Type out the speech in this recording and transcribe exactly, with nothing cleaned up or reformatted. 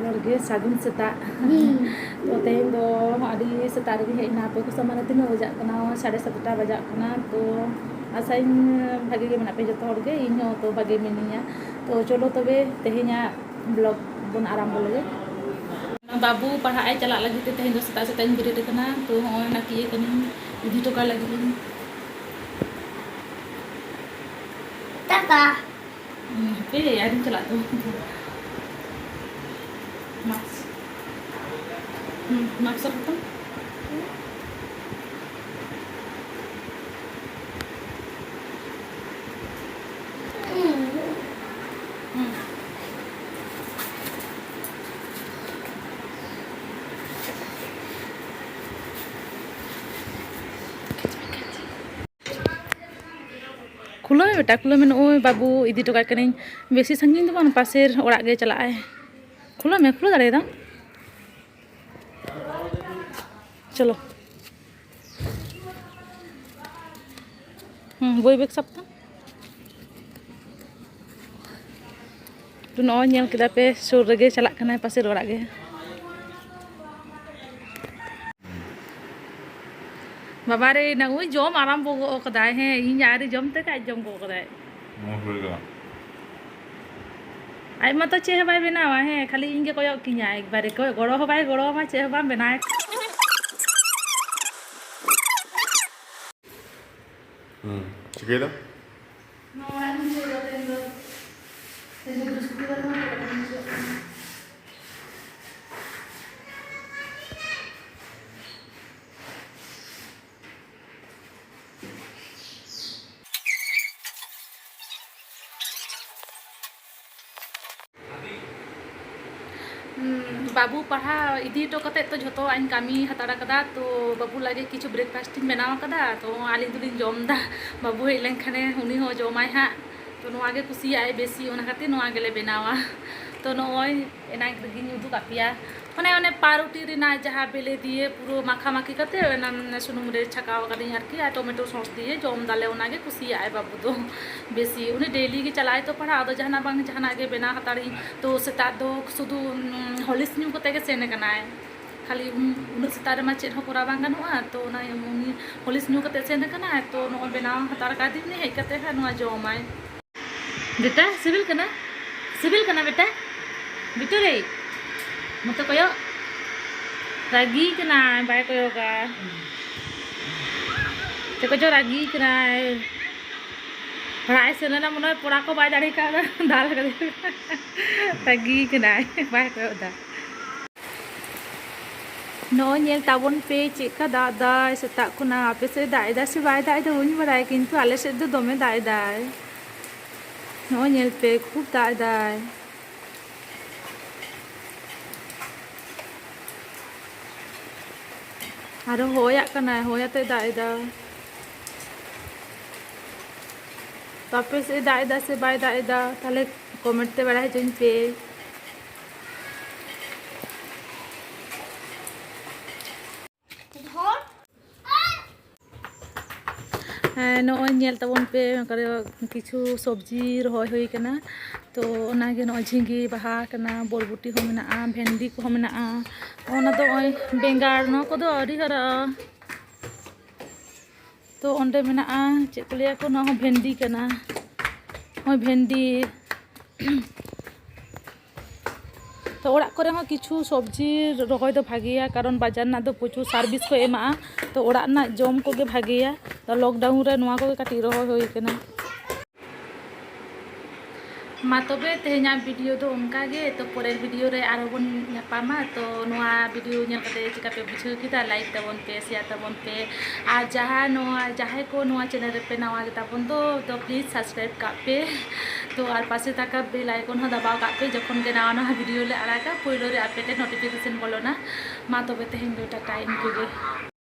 ᱡᱚᱦᱟᱨ ᱜᱮ, ᱥᱟᱹᱜᱩᱱ ᱥᱮᱛᱟᱜ᱾ ᱛᱚ ᱛᱮᱦᱮᱧ ᱫᱚ ᱟᱹᱰᱤ ᱥᱮᱛᱟᱜ ᱨᱮᱜᱮ ᱦᱮᱡ ᱮᱱᱟ ᱯᱮ ᱠᱚ ᱥᱟᱢᱟᱝ ᱨᱮ᱾ ᱛᱤᱱᱟᱹᱜ ᱵᱟᱡᱟᱜ ᱠᱟᱱᱟ? ᱥᱟᱲᱮ ᱥᱟᱛᱴᱟ ᱵᱟᱡᱟᱜ ᱠᱟᱱᱟ᱾ ᱛᱚ ᱟᱥᱟᱭᱟᱹᱧ ᱵᱷᱟᱜᱮ ᱜᱮ ᱢᱮᱱᱟᱜ ᱯᱮ ᱡᱚᱛᱚ ᱦᱚᱲ ᱜᱮ, ᱤᱧ ᱦᱚᱸ ᱛᱚ ᱵᱷᱟᱜᱮ ᱢᱤᱱᱟᱹᱧᱟ᱾ ᱛᱚ ᱪᱚᱞᱚ ᱛᱚᱵᱮ ᱛᱮᱦᱮᱧᱟᱜ vlog ᱵᱚᱱ ᱟᱨᱟᱢᱵᱚ ᱞᱮᱜᱮ᱾ ᱵᱟᱹᱵᱩ ᱯᱟᱲᱦᱟᱜ ᱮ ᱪᱟᱞᱟᱜ ᱞᱟᱹᱜᱤᱫ ᱛᱮ ᱛᱮᱦᱮᱧ ᱫᱚ ᱥᱮᱛᱟᱜ ᱥᱮᱛᱟᱜ ᱤᱧ ᱵᱮᱨᱮᱫ ᱟᱠᱟᱱᱟ᱾ ᱛᱚ ᱦᱚᱸᱜᱼᱚᱭ ᱱᱟᱹᱠᱤᱡ ᱮ ᱠᱟᱹᱱᱟᱹᱧ, ᱤᱫᱤ ᱦᱚᱴᱚ ᱠᱟᱭ ᱞᱟᱹᱜᱤᱫ ᱤᱧ᱾ ᱴᱟᱴᱟ᱾ ᱦᱩᱸ, ᱦᱟᱯᱮ, ᱟᱹᱣᱨᱤᱧ ᱪᱟᱞᱟᱜ ᱫᱚ᱾ ᱢᱟᱠᱥ᱾ ᱦᱩᱸ, ᱢᱟᱠᱥ ᱦᱚᱨᱚᱜ ᱠᱟᱜ ᱛᱟᱢ᱾ ᱦᱩᱸ᱾ ᱠᱷᱩᱞᱟᱹᱣ ᱢᱮ ᱵᱮᱴᱟ, ᱠᱷᱩᱞᱟᱹᱣ ᱢᱮ᱾ ᱱᱚᱜᱼᱚᱭ ᱵᱟᱹᱵᱩ ᱤᱫᱤ ᱦᱚᱴᱚ ᱠᱟᱭ ᱠᱟᱹᱱᱟᱹᱧ᱾ ᱵᱮᱥᱤ ᱥᱟᱺᱜᱤᱧ ᱫᱚ ᱵᱟᱝ, ᱯᱟᱥᱮᱨ ᱚᱲᱟᱜ ᱜᱮ ᱪᱟᱞᱟᱜ ᱟᱭ᱾ ᱠᱷᱩᱞᱟᱹᱣ ᱢᱮ, ᱠᱷᱩᱞᱟᱹᱣ ᱫᱟᱲᱮᱭᱟᱫᱟᱢ? ᱪᱚᱞᱚ᱾ ᱦᱩᱸ, ᱵᱳᱭ ᱵᱮᱜᱽ ᱥᱟᱵ ᱛᱟᱢ᱾ ᱛᱚ ᱱᱚᱜᱼᱚᱭ ᱧᱮᱞ ᱠᱮᱫᱟ ᱯᱮ, ᱥᱩᱨ ᱨᱮᱜᱮ ᱪᱟᱞᱟᱜ ᱠᱟᱱᱟᱭ ᱯᱟᱥᱮᱨ ᱚᱲᱟᱜ ᱜᱮ᱾ ᱵᱟᱵᱟ ᱨᱮ, ᱱᱟ ᱩᱭ ᱡᱚᱢ ᱟᱨᱟᱢᱵᱚ ᱜᱚᱜ ᱠᱟᱫᱟᱭ᱾ ᱦᱮᱸ, ᱤᱧ ᱟᱹᱣᱨᱤ ᱡᱚᱢ ᱛᱮᱜᱮ ᱟᱡ ᱡᱚᱢ ᱜᱚᱜ ᱠᱟᱫᱟᱭ᱾ ᱢᱚᱡᱽ ᱦᱩᱭ ᱠᱟᱱᱟ᱾ ᱟᱡ ᱢᱟᱛᱚ ᱪᱮᱫ ᱦᱚᱸ ᱵᱟᱭ ᱵᱮᱱᱟᱣᱟ, ᱦᱮᱸ, ᱠᱷᱟᱹᱞᱤ ᱤᱧ ᱜᱮ ᱠᱚᱭᱚᱜ ᱠᱤᱧᱟᱭ ᱮᱠᱵᱟᱨᱮ, ᱠᱚᱭᱚᱜ, ᱜᱚᱲᱚ ᱦᱚᱸ ᱵᱟᱭ ᱜᱚᱲᱚ ᱟᱢᱟ, ᱪᱮᱫ ᱦᱚᱸ ᱵᱟᱢ ᱵᱮᱱᱟᱣᱟ᱾ ᱦᱩᱸ, ᱪᱤᱠᱟᱹᱭ ᱫᱟ? ᱱᱚᱣᱟ ᱚᱲᱟᱜ ᱤᱧ ᱢᱩᱪᱷᱟᱹᱣ ᱫᱟ ᱛᱮᱦᱮᱧ ᱫᱚ᱾ ᱛᱮᱦᱮᱧ ᱫᱚ ᱵᱨᱤᱦᱚᱥᱯᱚᱛᱤᱵᱟᱨ ᱠᱟᱱᱟ, ᱚᱲᱟᱜ ᱤᱧ ᱢᱩᱪᱷᱟᱹᱣ ᱫᱟ᱾ ᱦᱩᱸ, ᱵᱟᱹᱵᱩ ᱯᱟᱲᱦᱟᱣ ᱤᱫᱤ ᱦᱚᱴᱚ ᱠᱟᱛᱮᱫ ᱛᱚ ᱡᱷᱚᱛᱚᱣᱟᱜ ᱤᱧ ᱠᱟᱹᱢᱤ ᱦᱟᱛᱟᱲ ᱟᱠᱟᱫᱟ᱾ ᱛᱚ ᱵᱟᱹᱵᱩ ᱞᱟᱹᱜᱤᱫ ᱠᱤᱪᱷᱩ breakfast ᱤᱧ ᱵᱮᱱᱟᱣ ᱟᱠᱟᱫᱟ᱾ ᱛᱚ ᱟᱹᱞᱤᱧ ᱫᱚᱞᱤᱧ ᱡᱚᱢ ᱮᱫᱟ, ᱵᱟᱹᱵᱩ ᱦᱮᱡ ᱞᱮᱱᱠᱷᱟᱱᱮ ᱩᱱᱤ ᱦᱚᱸ ᱡᱚᱢᱟᱭ ᱦᱟᱸᱜ᱾ ᱛᱚ ᱱᱚᱣᱟ ᱜᱮ ᱠᱩᱥᱤᱭᱟᱜᱼᱟᱭ ᱵᱮᱥᱤ, ᱚᱱᱟ ᱠᱷᱟᱹᱛᱤᱨ ᱱᱚᱣᱟ ᱜᱮᱞᱮ ᱵᱮᱱᱟᱣᱟ᱾ ᱛᱚ ᱱᱚᱜᱼᱚᱭ ᱮᱱᱟᱝ ᱨᱮᱜᱮᱧ ᱩᱫᱩᱜ ᱟᱫ ᱯᱮᱭᱟ, ᱢᱟᱱᱮ ᱚᱱᱮ ᱯᱟᱣᱨᱩᱴᱤ ᱨᱮᱱᱟᱜ ᱡᱟᱦᱟᱸ ᱵᱮᱞᱮ ᱫᱤᱭᱮ ᱯᱩᱨᱟᱹ ᱢᱟᱠᱷᱟ ᱢᱟᱠᱷᱤ ᱠᱟᱛᱮ ᱚᱱᱟ ᱥᱩᱱᱩᱢ ᱨᱮ ᱪᱷᱟᱠᱟᱣ ᱠᱟᱹᱫᱟᱹᱧ ᱟᱨᱠᱤ, ᱟᱨ ᱴᱚᱢᱮᱴᱳ ᱥᱚᱥ ᱫᱤᱭᱮ ᱡᱚᱢ ᱫᱟᱞᱮ, ᱚᱱᱟᱜᱮ ᱠᱩᱥᱤᱭᱟᱜᱼᱟᱭ ᱵᱟᱹᱵᱩ ᱫᱚ ᱵᱮᱥᱤ᱾ ᱩᱱᱤ ᱰᱮᱞᱤ ᱜᱮ ᱪᱟᱞᱟᱜ ᱟᱭ ᱛᱚ ᱯᱟᱲᱦᱟᱜ, ᱟᱫᱚ ᱡᱟᱦᱟᱱᱟᱜ ᱵᱟᱝ ᱡᱟᱦᱟᱱᱟᱜ ᱜᱮ ᱵᱮᱱᱟᱣ ᱦᱟᱛᱟᱲᱤᱧ᱾ ᱛᱚ ᱥᱮᱛᱟᱜ ᱫᱚ ᱥᱩᱫᱷᱩ ᱦᱚᱞᱤᱥ ᱧᱩ ᱠᱟᱛᱮ ᱜᱮ ᱥᱮᱱ ᱟᱠᱟᱱᱟᱭ, ᱠᱷᱟᱹᱞᱤ ᱩᱱ- ᱩᱱᱟᱹᱜ ᱥᱮᱛᱟᱜ ᱨᱮᱢᱟ ᱪᱮᱫ ᱦᱚᱸ ᱠᱚᱨᱟᱣ ᱵᱟᱝ ᱜᱟᱱᱚᱜᱼᱟ᱾ ᱛᱚ ᱚᱱᱟ ᱩᱱᱤ ᱦᱚᱞᱤᱥ ᱧᱩ ᱠᱟᱛᱮ ᱥᱮᱱ ᱟᱠᱟᱱᱟᱭ᱾ ᱛᱚ ᱱᱚᱜᱼᱚᱭ ᱵᱮᱱᱟᱣ ᱦᱟᱛᱟᱲ ᱠᱟᱫᱤᱧ, ᱩᱱᱤ ᱦᱮᱡ ᱠᱟᱛᱮ ᱦᱟᱸᱜ ᱱᱚᱣᱟ ᱡᱚᱢᱟᱭ᱾ ᱵᱮᱴᱟ, ᱥᱤᱵᱤᱞ ᱠᱟᱱᱟ? ᱥᱤᱵᱤᱞ ᱠᱟᱱᱟ ᱵᱮᱴᱟ? ᱵᱮᱴᱟ ᱨᱮ, ᱱᱚᱛᱮ ᱠᱚᱭᱚᱜ᱾ ᱨᱟᱹᱜᱤ ᱠᱟᱱᱟᱭ, ᱵᱟᱭ ᱠᱚᱭᱚᱜᱟ᱾ ᱪᱮᱫ ᱠᱚᱪᱚ ᱨᱟᱹᱜᱤ ᱠᱟᱱᱟᱭ᱾ ᱯᱟᱲᱦᱟᱜ ᱮ ᱥᱮᱱ ᱞᱮᱱᱟ ᱢᱚᱱᱮ ᱦᱚᱭ, ᱯᱚᱲᱟ ᱠᱚ ᱵᱟᱭ ᱫᱟᱲᱮ ᱠᱟᱣᱫᱟ, ᱫᱟᱞ ᱠᱟᱫᱮ᱾ ᱨᱟᱹᱜᱤ ᱠᱟᱱᱟᱭ, ᱵᱟᱭ ᱠᱚᱭᱚᱜ ᱫᱟ᱾ ᱱᱚᱜᱼᱚᱭ ᱧᱮᱞ ᱛᱟᱵᱚᱱ ᱯᱮ ᱪᱮᱫᱠᱟ ᱫᱟᱜ ᱫᱟᱭ ᱥᱮᱛᱟᱜ ᱠᱷᱚᱱᱟᱜ᱾ ᱟᱯᱮ ᱥᱮᱫ ᱫᱟᱜ ᱮᱫᱟᱭ ᱥᱮ ᱵᱟᱭ ᱫᱟᱜ ᱮᱫᱟ ᱵᱟᱹᱧ ᱵᱟᱲᱟᱭᱟ, ᱠᱤᱱᱛᱩ ᱟᱞᱮ ᱥᱮᱫ ᱫᱚ ᱫᱚᱢᱮ ᱫᱟᱜ ᱮᱫᱟᱭ᱾ ᱱᱚᱜᱼᱚᱭ ᱧᱮᱞ ᱯᱮ, ᱠᱷᱩᱵ ᱫᱟᱜ ᱮᱫᱟᱭ᱾ ᱟᱨᱚ ᱦᱚᱭᱟᱜ ᱠᱟᱱᱟᱭ, ᱦᱚᱭ ᱟᱛᱮ ᱫᱟᱜ ᱮᱫᱟ᱾ ᱛᱚ ᱟᱯᱮ ᱥᱮᱫ ᱫᱟᱜ ᱮᱫᱟ ᱥᱮ ᱵᱟᱭ ᱫᱟᱜ ᱮᱫᱟ? ᱛᱟᱦᱞᱮ ᱠᱚᱢᱮᱱᱴ ᱛᱮ ᱵᱟᱲᱟᱭ ᱦᱚᱪᱚᱧ ᱯᱮ᱾ ᱦᱮᱸ, ᱱᱚᱜᱼᱚᱭ ᱧᱮᱞ ᱛᱟᱵᱚᱱ ᱯᱮ, ᱚᱱᱠᱟ ᱨᱮ ᱠᱤᱪᱷᱩ ᱥᱚᱵᱽᱡᱤ ᱨᱚᱦᱚᱭ ᱦᱩᱭ ᱠᱟᱱᱟ᱾ ᱛᱚ ᱚᱱᱟᱜᱮ ᱱᱚᱜᱼᱚᱭ ᱡᱷᱤᱸᱜᱟᱹ ᱵᱟᱦᱟ ᱠᱟᱱᱟ, ᱵᱚᱨᱵᱚᱴᱤ ᱦᱚᱸ ᱢᱮᱱᱟᱜᱼᱟ, ᱵᱷᱮᱱᱰᱤ ᱠᱚᱦᱚᱸ ᱢᱮᱱᱟᱜᱼᱟ᱾ ᱚᱱᱟ ᱫᱚ ᱱᱚᱜᱼᱚᱭ ᱵᱮᱸᱜᱟᱲ, ᱱᱚᱣᱟ ᱠᱚᱫᱚ ᱟᱹᱣᱨᱤ ᱦᱟᱨᱟᱜᱼᱟ᱾ ᱛᱚ ᱚᱸᱰᱮ ᱢᱮᱱᱟᱜᱼᱟ, ᱪᱮᱫ ᱠᱚ ᱞᱟᱹᱭᱟ ᱠᱚ, ᱱᱚᱣᱟ ᱦᱚᱸ ᱵᱷᱮᱱᱰᱤ ᱠᱟᱱᱟ, ᱱᱚᱜᱼᱚᱭ ᱵᱷᱮᱱᱰᱤ᱾ ᱛᱚ ᱚᱲᱟᱜ ᱠᱚᱨᱮ ᱦᱚᱸ ᱠᱤᱪᱷᱩ ᱥᱚᱵᱽᱡᱤ ᱨᱚᱦᱚᱭ ᱫᱚ ᱵᱷᱟᱜᱮᱭᱟ, ᱠᱟᱨᱚᱱ ᱵᱟᱡᱟᱨ ᱨᱮᱱᱟᱜ ᱫᱚ ᱯᱨᱚᱪᱩᱨ ᱥᱟᱨ ᱵᱤᱥ ᱠᱚ ᱮᱢᱟᱜᱼᱟ᱾ ᱛᱚ ᱚᱲᱟᱜ ᱨᱮᱱᱟᱜ ᱡᱚᱢ ᱠᱚᱜᱮ ᱵᱷᱟᱜᱮᱭᱟ᱾ ᱛᱚ ᱞᱚᱠᱰᱟᱣᱩᱱ ᱨᱮ ᱱᱚᱣᱟ ᱠᱚᱜᱮ ᱠᱟᱹᱴᱤᱡ ᱨᱚᱦᱚᱭ ᱦᱩᱭ ᱠᱟᱱᱟ᱾ ᱢᱟ ᱛᱚᱵᱮ ᱛᱮᱦᱮᱧᱟᱜ ᱵᱷᱤᱰᱤᱭᱳ ᱫᱚ ᱚᱱᱠᱟ ᱜᱮ᱾ ᱛᱚ ᱯᱚᱨᱮᱨ ᱵᱷᱤᱰᱤᱭᱳ ᱨᱮ ᱟᱨᱦᱚᱸ ᱵᱚᱱ ᱧᱟᱯᱟᱢᱟ᱾ ᱛᱚ ᱱᱚᱣᱟ ᱵᱷᱤᱰᱤᱭᱳ ᱧᱮᱞ ᱠᱟᱛᱮ ᱪᱮᱠᱟ ᱯᱮ ᱵᱩᱡᱷᱟᱹᱣ ᱠᱮᱫᱟ? ᱞᱟᱭᱤᱠ ᱛᱟᱵᱚᱱ ᱯᱮ, ᱥᱮᱭᱟᱨ ᱛᱟᱵᱚᱱ ᱯᱮ, ᱟᱨ ᱡᱟᱦᱟᱸ ᱱᱚᱣᱟ, ᱡᱟᱦᱟᱸᱭ ᱠᱚ ᱱᱚᱣᱟ ᱪᱮᱱᱮᱞ ᱨᱮᱯᱮ ᱱᱟᱣᱟ ᱜᱮᱛᱟ ᱵᱚᱱ ᱫᱚ, ᱛᱚ ᱯᱞᱤᱡᱽ ᱥᱟᱵᱥᱠᱨᱟᱭᱤᱵᱽ ᱠᱟᱜ ᱯᱮ᱾ ᱛᱚ ᱟᱨ ᱯᱟᱥᱮ ᱛᱟᱠᱟ ᱵᱮᱞ ᱟᱭᱠᱚᱱ ᱦᱚᱸ ᱫᱟᱵᱟᱣ ᱠᱟᱜ ᱯᱮ, ᱡᱚᱠᱷᱚᱱ ᱜᱮ ᱱᱟᱣᱟ ᱱᱟᱣᱟ ᱵᱷᱤᱰᱤᱭᱳ ᱞᱮ ᱟᱲᱟᱜᱟ ᱯᱳᱭᱞᱳ ᱨᱮ ᱟᱯᱮ ᱴᱷᱮᱱ ᱱᱳᱴᱤᱯᱷᱤᱠᱮᱥᱚᱱ ᱵᱚᱞᱚᱱᱟ᱾ ᱢᱟ ᱛᱚᱵᱮ ᱛᱮᱦᱮᱧ ᱫᱚ ᱴᱟᱴᱟ, ᱤᱱᱠᱟᱹ ᱜᱮ᱾